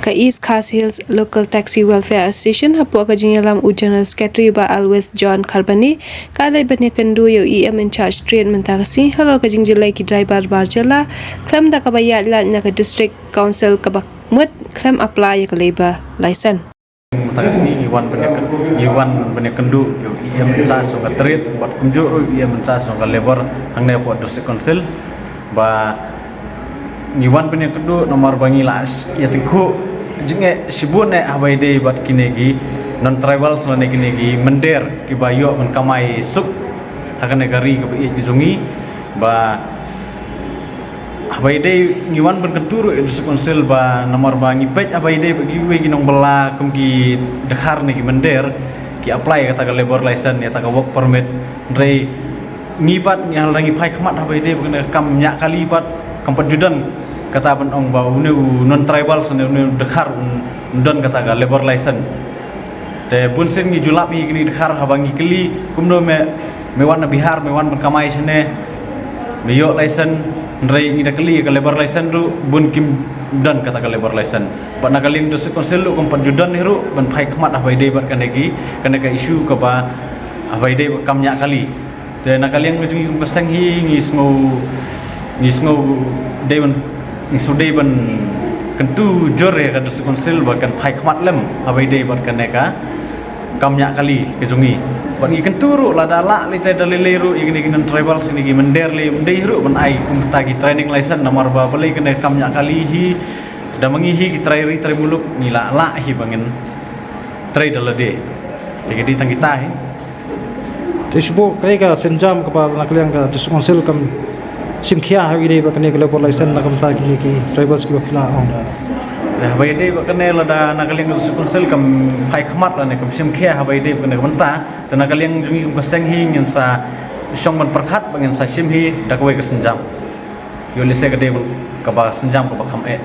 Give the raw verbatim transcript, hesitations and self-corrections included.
Ka East Khasi Hills Local Taxi Welfare Association, hapoh ka jingïalam u General Secretary Bah Alwis John Kharbani, ka la leit ban ïakynduh ïa u E M in charge trade mynta ka sngi halor ka jingjyllei ki driver bar jylla khlem da kaba ïaid lad na ka District Council kaba mut khlem apply ïa ka labour license. Mynta ka sngi ngi wan ban ïa, ngi wan ban ïakynduh ïa u E M in charge jong ka trade bad kumjuh ruh u E M in charge jong ka labour hangne hapoh District Council, ba ngi wan ban ïakynduh namar ba ngi la ïatyngkhuh jingeh shibun eh haba ïadei bad kine ki non-tribals lane kine ki mynder kiba ïoh ban kamai suk ha kane ka ri kaba ïeit ka jong ngi, ba haba ïadei ngi wan ban kyntu ruh ïa u District Council ba namar ba ngi peit haba ïadei bad kiwei ki nongbylla kum ki dkhar ne ki mynder ki apply kata ka labour license ne kata ka work permit. Hynrei ngi pat ngi hap lada ngi phai khmat haba ïadei bad kane ka kam ñiah kali pat kam pat ju don kata ban ong ba une u non-tribal ne une u dkhar un don kata ka labour license. Te bun sien ngi ju lap ïa kine ki dkhar haba ngi kylli kumno me, me wan na Bihar, me wan ban kamai shane, me ïoh license, hynrei ngi da kylli ïa ka labour license ruh bun kim don kata ka labour license. Bad na ka liang District Council ruh kam pat ju don hi ruh ban phai khmat haba ïadei bad kane ki, kane ka issue kaba haba ïadei bad kam ñiah kali. Te na ka liang ka jong ngi kum ka seng hi ngi sngew, ngi sngew dei ban, ngi sngew dei ban kyntu jur ïa ka District Council ba kan phai khmat lem haba ïadei bad kane ka kam ñiah kali ka jong ngi. Bad ngi kyntu ruh lada lah lei te da lei lei ruh ïa kine ki non-tribal sha kine ki mynder lei ym dei ruh ban ai kum kita ki training license namar ba balei kane ka kam ñiah kali hi da ma ngi hi ki trai ri trai muluk ngi lah lah hi ba ngin trei da lade. Te ka dei tang kita hi. Te shu buh kaei ka sienjam kaba na ka liang ka District Council kam shim khia haba ïadei bad kane ka labour license na ka bynta kine ki drivers kiba phi la ong? Te haba ïadei bad kane lada na ka liang ka District Council kam phai khmat lane kam shim khia haba ïadei bad kane ka bynta, te na ka liang jong ngi kum ka seng hi ngin sa shong ban pyrkhat ba ngin sa shim hi da kawei ka sienjam. Ïoh lehse ka dei kaba sienjam kaba kham eh.